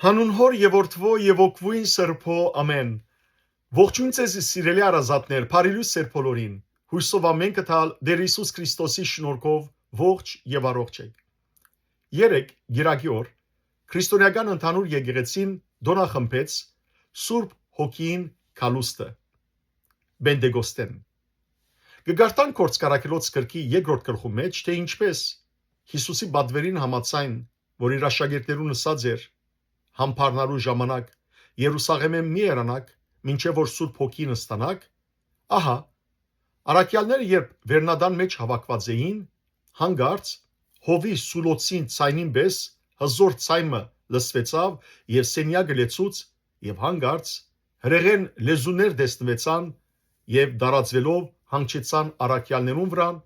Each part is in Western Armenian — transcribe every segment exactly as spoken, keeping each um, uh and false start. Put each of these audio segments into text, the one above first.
Հանուն Հօր եւ Որդւոյ եւ Ոգւոյն Սրբոյ, ամէն։ Ողջոյն ձեզի, սիրելի հարազատներ, բարի լոյս ձեր բոլորին։ Յոյսով ամէնքը թալ Տէր Յիսուս Քրիստոսի շնորհքով ողջ եւ առողջ էք։ Երեկ, կիրակի օր, քրիստոնեական ընդհանուր եկեղեցին տօնախմբեց Սուրբ Հոգիին գալուստը, Պենտեկոստէն։ Կը կարդանք Գործք Առաքելոց գրքի երկրորդ գլխու մէջ, թէ ինչպէս Յիսուսի պատուերին համաձայն, որ իր աշակերտներուն ըսած էր, համբարնալու ժամանակ Երուսաղէմէն մի հեռանաք, մինչեւ որ Սուրբ Հոգին ստանաք, ահա, առաքեալները երբ վերնատան մէջ հաւաքուած էին, հանկարծ հովի սուլոցին ձայնին պէս հզօր ձայն մը լսուեցաւ եւ սենեակը լեցուց, եւ հանկարծ հրեղէն լեզուներ տեսնուեցան եւ տարածուելով հանգչեցան առաքեալներուն վրան,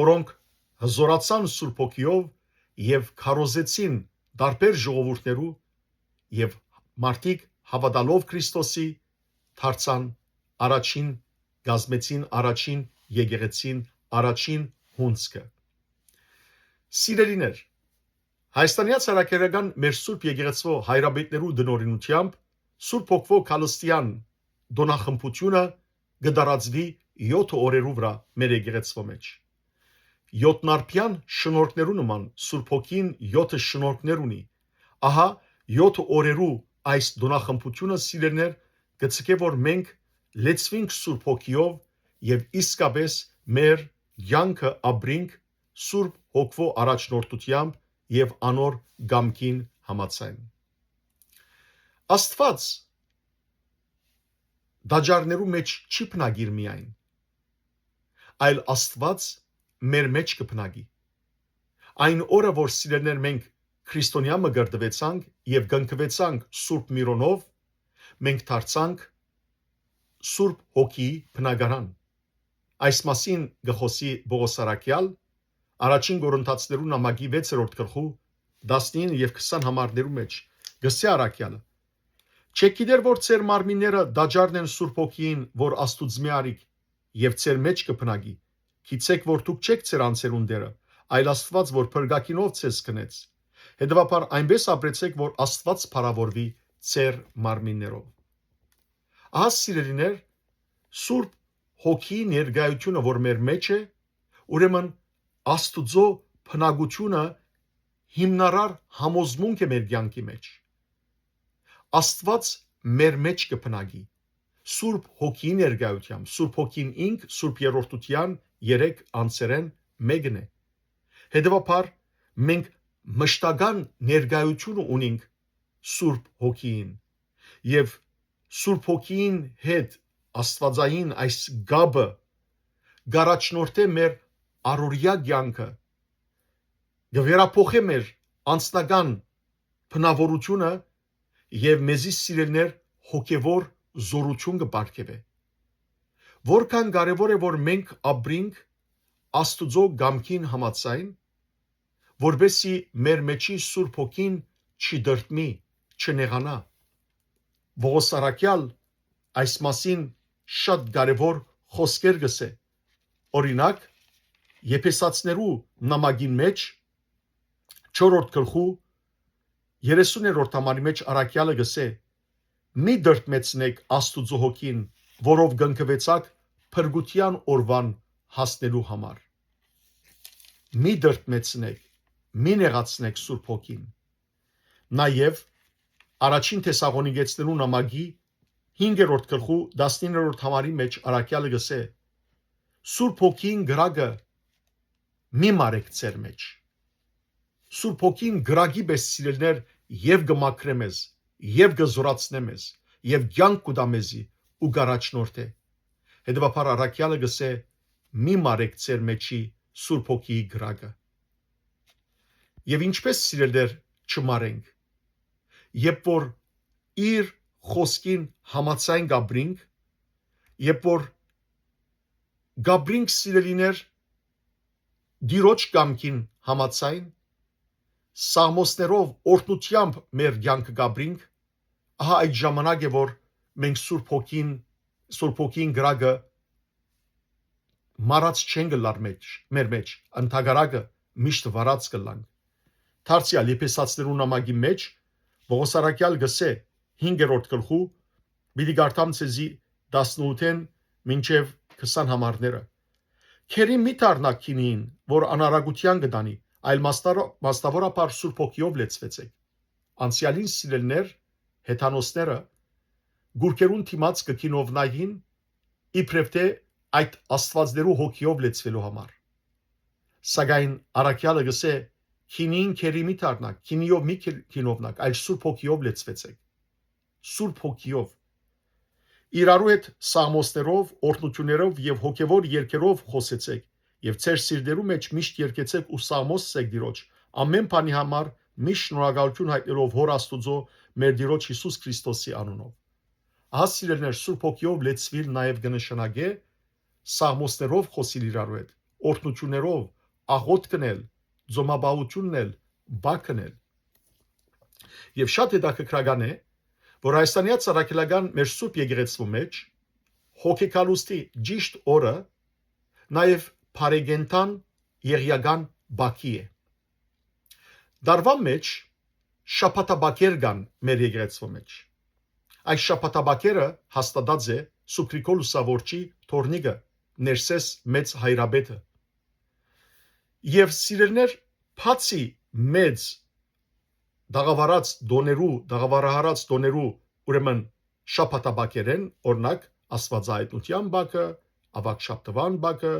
որոնք հզօրացան Սուրբ Հոգիով եւ քարոզեցին տարբեր ժողովուրդներու, եւ մարդիկ, հաւատալով Քրիստոսի, դարձան առաջին, կազմեցին առաջին եկեղեցին, առաջին հունձքը։ Սիրելիներ, Հայաստանեայ Առաքելական մեր Սուրբ Եկեղեցւոյ հայրապետներու տնօրինութեամբ Սուրբ Հոգւոյ գալուստեան տօնախմբութիւնը կը տարածուի եօթը օրերու վրայ մեր եկեղեցւոյ մէջ։ Եօթնարբեան շնորհքներու նման Սուրբ Հոգին եօթը շնորհքներ ունի։ Ահա, եօթը օրերու այս տօնախմբութիւնը, սիրելիներ, կը ձգէ, որ մենք լեցուինք Սուրբ Հոգիով եւ իսկապէս մեր կեանքը ապրինք Սուրբ Հոգւոյ առաջնորդութեամբ եւ անոր կամքին համաձայն։ Աստուած տաճարներու մէջ չի բնակիր միայն, այլ Աստուած մեր մէջ կը բնակի։ Այն օրը, որ, սիրելիներ, մենք քրիստոնեայ մկրտուեցանք եւ կնքուեցանք Սուրբ Միրոնով, մենք դարձանք Սուրբ Հոգիի բնակարան։ Այս մասին կը խօսի Պողոս առաքեալ Առաջին Կորինթացիներու նամակի վեցերորդ գլխու տասնինը եւ քսան համարներու մէջ, կ'ըսէ առաքեալը. «Չէ՞ք գիտեր, որ ձեր մարմինները տաճարն են Սուրբ Հոգիին, որ Աստուծմէ առիք եւ ձեր մէջ կը բնակի։ Գիտցէք, որ դուք չէք ձեր անձերուն տէրը, այլ Աստուած, որ փրկագինով ձեզ գնեց։ Հետեւաբար այնպէս ապրեցէք, որ Աստուած փառաւորուի ձեր մարմիններով»։ Ահա, սիրելիներ, Սուրբ Հոգիի ներկայութիւնը, որ մեր մէջ է, ուրեմն Աստուծոյ բնակութիւնը հիմնարար համոզմունք է մեր կեանքի մէջ։ Աստուած մեր մէջ կը բնակի, Սուրբ Հոգիի ներկայութեամբ, Սուրբ Հոգին ինք Սուրբ Երրորդութեան երեք անձերէն մէկն է։ Հետեւաբար, մենք մշտական ներկայութիւնը ունինք Սուրբ Հոգիին եւ Սուրբ Հոգիին հետ աստուածային այս կապը կ'առաջնորդէ մեր առօրեայ կեանքը, կը վերափոխէ մեր անձնական բնաւորութիւնը եւ մեզի, սիրելիներ, հոգեւոր զօրութիւն կը պարգեւէ։ Որքան կարեւոր է, որ մենք ապրինք Աստուծոյ կամքին համաձայն, որպէսզի մեր մէջի Սուրբ Հոգին չդրդմի, չնեղանայ։ Պողոս առաքեալ այս մասին շատ կարեւոր խօսքեր կ'ըսէ։ Օրինակ, Եփեսացիներու նամակին մէջ, չորրորդ գլխու, երեսուներորդ համարի մէջ առաքեալը կ'ըսէ. «Մի դրդմեցնէք Աստուծոյ Հոգին, որով կնքուեցաք փրկութեան օրուան հասնելու համար»։ Մի դրդմեցնէք, մի նեղացնէք Սուրբ Հոգին։ Նաեւ Առաջին Թեսաղոնիկեցիներու նամակի հինգերորդ գլխու տասնիններորդ համարի մէջ առաքեալը կ'ըսէ. «Սուրբ Հոգին կրակը մի մարեք ձեր մէջ»։ Սուրբ Հոգին կրակի պէս, սիրելիներ, եւ կը մաքրէ մեզ, եւ կը զօրացնէ մեզ, եւ կեանք կու տայ մեզի ու կ'առաջնորդէ։ Հետեւաբար առաքեալը կ'ըսէ. «Մի մարեք ձեր մէջի Սուրբ Հոգիի կրակը»։ Եւ ինչպէս, սիրելիներ, չմարենք, երբ որ իր խօսքին համաձայն կ'ապրինք, երբ որ կ'ապրինք, սիրելիներ, Տիրոջ կամքին համաձայն, սաղմոսներով, օրհնութեամբ մեր կեանքը կ'ապրինք, ահա այդ ժամանակ է, որ մենք Սուրբ Հոգին, Սուրբ Հոգին կրակը մարած չեն կ'ըլլար մեջ, մեր մեջ, ընդհակառակը, միշտ վառած կ'ըլլանք։ Դարձեալ Եփեսացիներու նամակի մէջ Պողոս առաքեալ կ'ըսէ հինգերորդ գլխու, պիտի կարդամ ձեզի տասնութ մինչեւ քսան համարները. «Քերի մի դառնաք գինիին, որ անարագութեան կը տանի, այլ մասնարո-, մասնաւորաբար Սուրբ Հոգիով լեցուեցէք»։ Անցեալին սիրելիներ, հեթանոսները կուռքերուն դիմաց կը գինովնային, իբրեւ թէ այդ աստուածներու հոգիով լեցուելու համար։ Սակայն առաքեալը կ'ըսէ. «Գինիին քերի մի դառնաք, գինիով մի քեր-, գինովնաք, այլ Սուրբ Հոգիով լեցուեցէք»։ Սուրբ Հոգիով։ «Իրարու հետ սաղմոսներով, օրհնութիւններով եւ հոգեւոր երգերով խօսեցէք եւ ձեր սիրտերու մէջ միշտ երգեցէք ու սաղմոս ըսէք Տիրոջ, ամէն բանի համար միշտ շնորհակալութիւն յայտնելով Հօր Աստուծոյ, մեր Տիրոջ Յիսուս Քրիստոսի անունով»։ Ահա, սիրելիներ, Սուրբ Հոգիով լեցուիլ նաեւ կը նշանակէ սաղմոսներով խօսիլ իրարու հետ, օրհնութիւններով, աղօթք ընել, ծոմապահութիւնն ել, բակ ընել։ Եւ շատ հետաքրքրական է, որ Հայաստանեայ առաքելական մեր Սուրբ Եկեղեցւոյ մէջ հոգեկալուստի ճիշտ օրը նաեւ բարեկենդան եղիական բակի է։ Տարուան մէջ շաբաթաբակեր կան մեր եկեղեցւոյ մէջ։ Այս շաբաթաբակերը հաստատած է Սուրբ Գրիգոր Լուսաւորչի թոռնիկը, Ներսէս մեծ հայրապետը։ Եւ, սիրելիներ, բացի մեծ տաղաւարած տօներու, տաղաւարահարած տօներու, ուրեմն, շաբաթաբակերէն, օրինակ, Աստուածայայտնութեան բակը, Աւագ Շաբթուան բակը,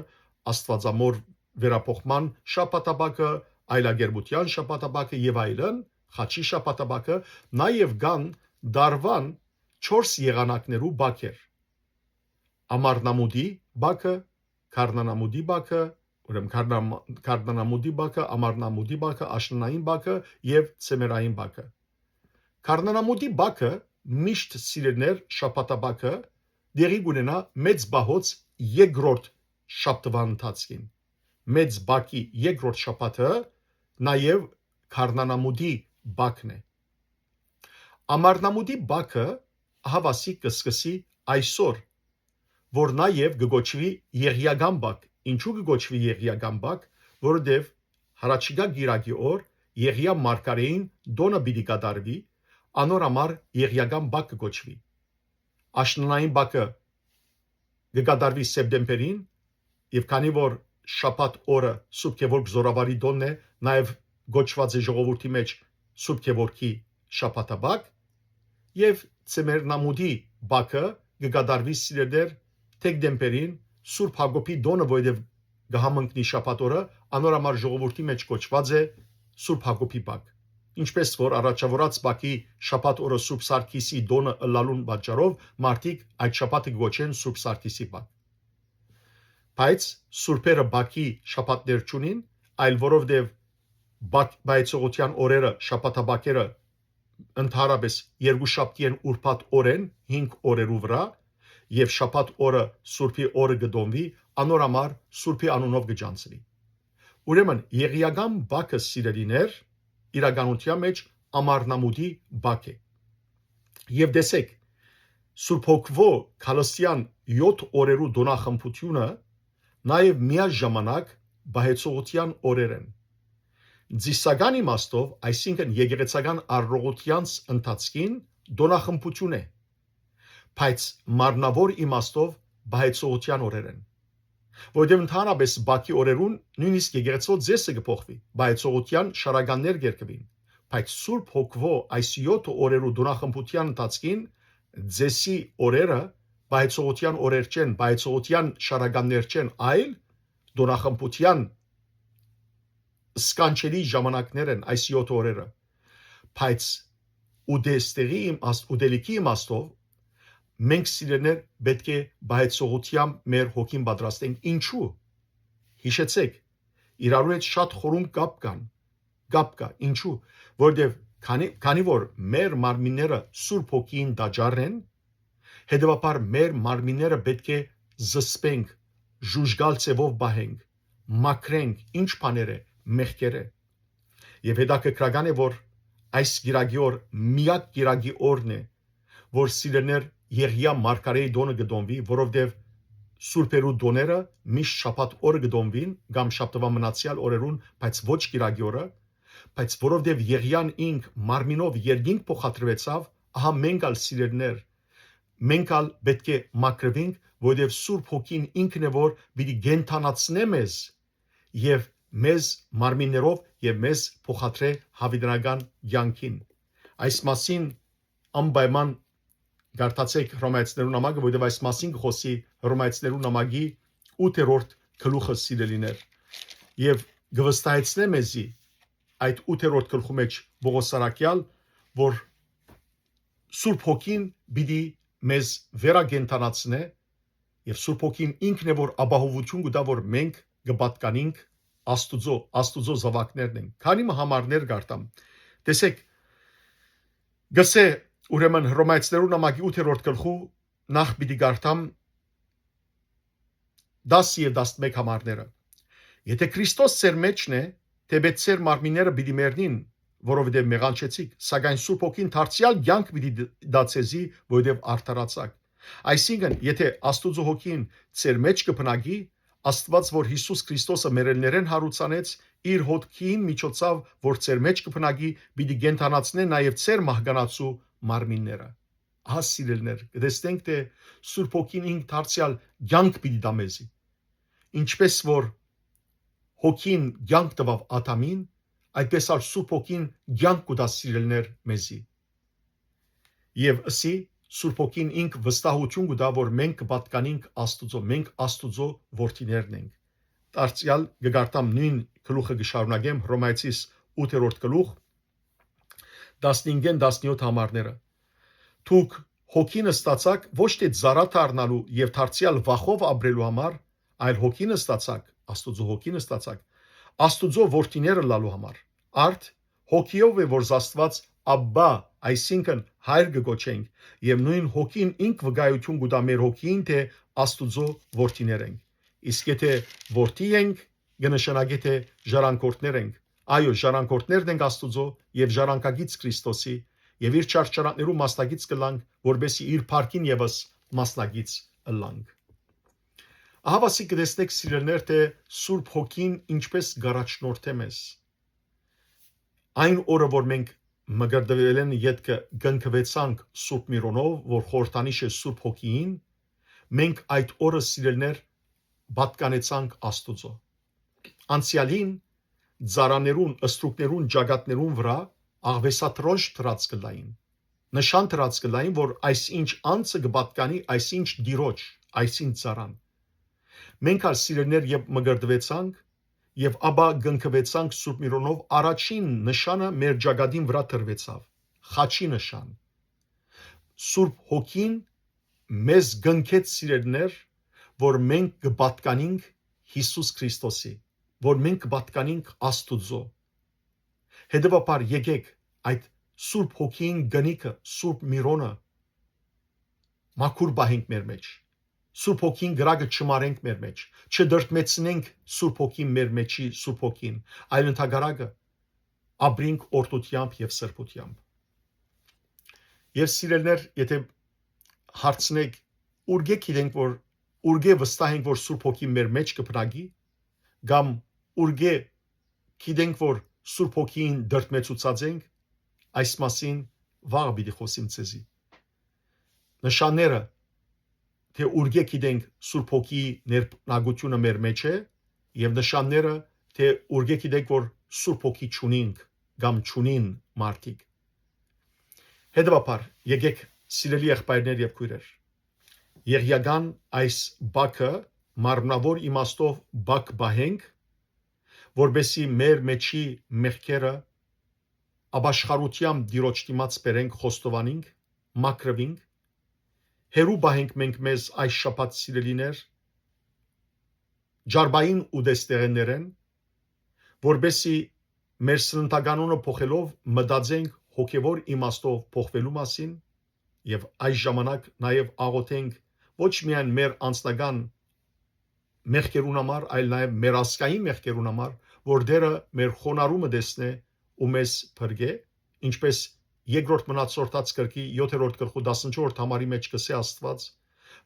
Աստուածամոր վերափոխման շաբաթաբակը, Այլագերբութեան շաբաթաբակը եւ այլն, Խաչի շաբաթաբակը, նաեւ կան տարուան չորս եղանակներու բակեր. Ամառնամուտի բակը, Գարնանամուտի բակը, ուրեմն Գարնամ-, Գարնանամուտի բակը, Ամառնամուտի բակը, Աշնանային բակը եւ Ձմեռային բակը։ Գարնանամուտի բակը միշտ, սիրելիներ, շաբաթաբակը տեղի կունենայ Մեծ Պահոց երկրորդ շաբթուան ընթացքին։ Մեծ Պահի երկրորդ շաբաթը նաեւ Գարնանամուտի բակն է։ Ամառնամուտի բակը, ահա, ասիկա, կը սկսի այսօր, որ նաեւ կը կոչուի եղիական բակ։ Ինչու՞ կը կոչուի եղիական բակ? Որովհետեւ յառաջիկայ կիրակի օր Եղիա մարգարէին տօնը պիտի կատարուի, անոր համար եղիական բակ կը կոչուի։ Աշնանային բակը կը կատարուի սեպտեմբերին, եւ քանի որ շաբաթ օրը Սուրբ Գեորգ Զօրավարի տօնն է, նաեւ կոչուած է ժողովուրդի մէջ Սուրբ Գեորգի շաբաթաբակ, եւ Ձմեռնամուտի բակը կը կատարուի, սիրելիներ, դեկտեմբերին, Սուրբ Յակոբի տօնը, որովհետեւ կը համընկնի շաբաթ օրը, անոր համար ժողովուրդի մէջ կոչուած է Սուրբ Յակոբի բակ։ Ինչպէս որ առաջաւորած բակի շաբաթ օրը Սուրբ Սարգիսի տօնը ըլլալուն պատճառով մարդիկ այդ շաբաթը կը կոչեն Սուրբ Սարգիսի բակ։ Բայց սուրբերը բակի շաբաթներ չունին, այլ որովհետեւ բակ-, բայեցողութեան օրերը, շաբաթաբակերը ընդհանրապես երկու շաբթի են ուրբաթ օրէն, հինգ օրերու վրայ, եւ շաբաթ օրը Սուրբի օրը կը տօնուի, անոր համար Սուրբի անունով կը ճանչցուի։ Ուրեմն, եղիական բակը, սիրելիներ, իրականութեան մէջ ամառնամուտի բակ է։ Եւ տեսէք, Սուրբ Հոգւոյ քալստեան եօթ օրերու տօնախմբութիւնը նաեւ միաժամանակ պահեցողութեան օրեր են։ Ծիսական իմաստով, այսինքն՝ եկեղեցական արարողութեանց ընթացքին, տօնախմբութիւն է, բայց մարմնաւոր իմաստով պահեցողութեան օրեր են։ Որովհետեւ ընդհանրապես բակի օրերուն նոյնիսկ եկեղեցւոյ ծէսը կը փոխուի, պահեցողութեան շարականներ կ'երկուին, բայց Սուրբ Հոգւոյ այս եօթ օրերու տօնախմբութեան ընթացքին ծէսի օրերը պահեցողութեան օրեր չեն, պահեցողութեան շարականներ չեն, այլ տօնախմբութեան սքանչելի ժամանակներ են այս եօթ օրերը։ Բայց ուտեստեղի իմաստ-, ուտելիքի իմաստով մենք, սիրելիներ, պէտք է պահեցողութեամբ մեր հոգին պատրաստենք։ Ինչու՞։ Յիշեցէք, իրարու հետ շատ խորուն կապ կան, կապ կայ։ Ինչու՞։ Որովհետեւ քանի, քանի որ մեր մարմինները Սուրբ Հոգիին տաճարն են, հետեւաբար մեր մարմինները պէտք է զսպենք, ժուժկալ ձեւով պահենք, մաքրենք, ինչ բաներ է, մեղքեր է։ Եւ հետաքրքրական է, որ այս կիրակի օր միակ կիրակի օրն է, որ, սիրելիներ, Եղիա մարգարէի տօնը կը տոնուի, որովհետեւ սուրբերու տոները միշտ շաբաթ օրը կը տոնուին կամ շաբթուան մնացեալ օրերուն, բայց ոչ կիրակի օրը, բայց որովհետեւ Եղիան ինք մարմինով երկինք փոխադրուեցաւ, ահա մենք ալ, սիրելիներ, մենք ալ պէտք է մաքրուինք, որովհետեւ Սուրբ Հոգին ինքն է, որ պիտի կենդանացնէ մեզ եւ մեզ մարմիններով եւ մեզ փոխադրէ յաւիտենական կեանքին։ Այս մասին անպայման կարդացէք Հռոմայեցիներուն նամակը, որովհետեւ այս մասին կը խօսի Հռոմայեցիներուն նամակի ութերորդ գլուխը, սիրելիներ, եւ կը վստահեցնէ մեզի այդ ութերորդ գլխու մէջ Պողոս Սարակեալ, որ Սուրբ Հոգին պիտի մեզ վերակենդանացնէ, եւ Սուրբ Հոգին ինքն է, որ ապահովութիւն կու տայ, որ մենք կը պատկանինք Աստուծոյ, Աստուծոյ զաւակներն ենք։ Քանի մը համարներ կարտամ։ Տեսեք, գսէ, ուրեմն, Հռոմայեցիներուն նամակի ութերորդ գլխու նախ պիտի կարդամ տաս եւ տասնմէկ համարները։ Եթէ Քրիստոս ձեր մէջն է, թէպէտ ձեր մարմինները պիտի մեռնին, որովհետեւ մեղանչեցիք, սակայն Սուրբ Հոգին դարձեալ կեանք պիտի դ-, տայ ձեզի, որովհետեւ արդարացաք։ Այսինքն, եթէ Աստուծոյ Հոգին ձեր մէջ կը բնակի, Աստուած, որ Յիսուս Քրիստոսը մեռելներէն յարուցանեց, իր Հոգիին միջոցաւ, որ ձեր մէջ կը բնակի, պիտի կենդանացնէ նաեւ ձեր մահկանացու մարմինները։ Ահա, սիրելիներ, կը տեսնենք, թէ Սուրբ Հոգին ինք դարձեալ կեանք պիտի տայ մեզի։ Ինչպէս որ Հոգին կեանք տուաւ Ադամին, այդպէս ալ Սուրբ Հոգին կեանք կու տայ, սիրելիներ, մեզի։ Եւ ըսի, Սուրբ Հոգին ինք վստահութիւն կու տայ, որ մենք կը պատկանինք Աստուծոյ, մենք Աստուծոյ որդիներն ենք։ Դարձեալ կը կարդամ, նոյն գլուխը կը շարունակեմ, Հռոմայեցիս ութերորդ գլուխ, տասնհինգէն տասնեօթ համարները։ Դուք Հոգին ստացաք ոչ թէ ծառայ դառնալու եւ դարձեալ վախով ապրելու համար, այլ Հոգին ստացաք, Աստուծոյ Հոգին ստացաք, Աստուծոյ որդիներ ըլլալու համար։ Արդ, Հոգիով է, որ զաստուած Աբբա, այսինքն՝ Հայր կը կոչենք, եւ նոյն Հոգին ինք վկայութիւն կու տայ մեր հոգիին, թէ Աստուծոյ որդիներ ենք։ Իսկ եթէ որդի ենք, կը նշանակէ, թէ ժառանգորդներ ենք։ Այո, ժառանգորդներն ենք Աստուծոյ եւ ժառանգագիծ Քրիստոսի, եւ իր չարչարանքներու մասնակից կ'ըլլանք, որպէս զի իր փառքին եւս մասնակից ըլլանք։ Ահա, ասիկա, կը տեսնէք, սիրելիներ, թէ Սուրբ Հոգին ինչպէս կ'առաջնորդէ մեզ։ Այն օրը, որ մենք մկրտուելէն ետքը կնքուեցանք Սուրբ Միրոնով, որ խորհրդանիշ է Սուրբ Հոգիին, մենք այդ օրը, սիրելիներ, պատկանեցանք Աստուծոյ։ Անցեալին ծառաներուն, ստրուկներուն ճակատներուն վրայ աղուեսատրոճ դրած կ'ըլլային, նշան դրած կ'ըլլային, որ այսինչ անձը կը պատկանի այսինչ տիրոջ, այսինչ ծառան։ Մենք ալ, սիրելիներ, երբ մկրտուեցանք եւ ապա կնքուեցանք Սուրբ Միրոնով, առաջին նշանը մեր ճակատին վրայ դրուեցաւ, խաչի նշան։ Սուրբ Հոգին մեզ կնքեց, սիրելիներ, որ մենք կը պատկանինք Յիսուս Քրիստոսի, որ մենք կը պատկանինք Աստուծոյ։ Հետեւաբար, եկեք այդ Սուրբ Հոգին կնիքը, Սուրբ Միրոնը մաքուր պահենք մեր մեջ։ Սուրբ Հոգին կրակը չմարենք մեր մեջ, չդրդմեցնենք Սուրբ Հոգին, մեր մեջի Սուրբ Հոգին, այլ ընդհակառակը ապրինք օրհնութեամբ եւ սրբութեամբ։ Եւ, սիրելիներ, եթէ հարցնեք, ուրկէ գիտենք, որ, ուրկէ վստահ ենք, որ Սուրբ Հոգին մեր մեջ կը բնակի, կամ ուրկէ գիտենք, որ Սուրբ Հոգին դրդմեցուցած ենք, այս մասին վաղը պիտի խօսիմ ձեզի։ Նշանները, թէ ուրկէ գիտենք Սուրբ Հոգիի ներբնակութիւնը մեր մեջ է, եւ նշանները, թէ ուրկէ գիտենք, որ Սուրբ Հոգի չունինք կամ չունին մարդիկ։ Հետեւաբար, եկեք, սիրելի եղբայրներ եւ քոյրեր, եղիական այս բակը մարմնաւոր իմաստով բակ պահենք, որպէս զի մեր մեջի մեղքերը ապաշխարութեամբ Տիրոջ դիմաց բերենք, խոստովանենք, մաքրուինք, հեռու պահենք մենք մեզ այս շաբաթ, սիրելիներ, ջարդային ուտեստեղէններէն, որպէս զի մեր սննդականոնը փոխելով մտածենք հոգեւոր իմաստով փոխուելու մասին, եւ այս ժամանակ նաեւ աղօթենք ոչ միայն մեր անձնական մեղքերուն համար, այլ նաեւ մեր ազգային մեղքերուն համար, որ Տէրը մեր խոնարհումը տեսնէ ու մեզ փրկէ, ինչպէս Երկրորդ Մնացորդաց գրքի յոթերորդ գլխու տասնչորսերորդ համարի մէջ կ'ըսէ Աստուած,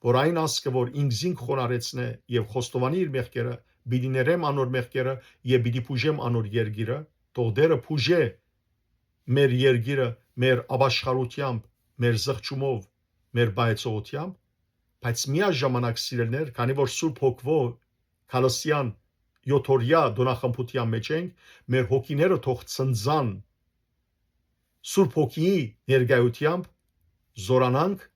որ այն ազգը, որ ինքզինք խոնարհեցնէ եւ խոստովանի իր մեղքերը, պիտի ներեմ անոր մեղքերը եւ պիտի բուժեմ անոր երկիրը, թող Տէրը բուժէ մեր երկիրը, մեր ապաշխարութեամբ, մեր զղջումով, մեր պայծողութեամբ, բայց միաժամանակ, սիրելիներ, քանի որ Սուրբ Հոգիով Քալսեան յոթօրեայ տօնախմբութեան մէջ ենք, մեր հոգիները թող ցնծան Սուրբ Հոգիի ներկայութեամբ, զօրանանք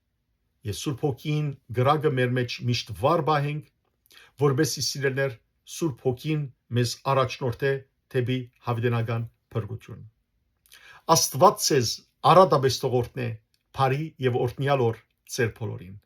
եւ Սուրբ Հոգին կրակը մեր մէջ միշտ վառ պահենք, որպեսզի, սիրելիներ, Սուրբ Հոգին մեզ առաջնորդէ դէպի յաւիտենական փրկութիւն։ Աստուած ձեզ առատապէս թող օրհնէ, բարի եւ օրհնեալ օր ձեր բոլորին։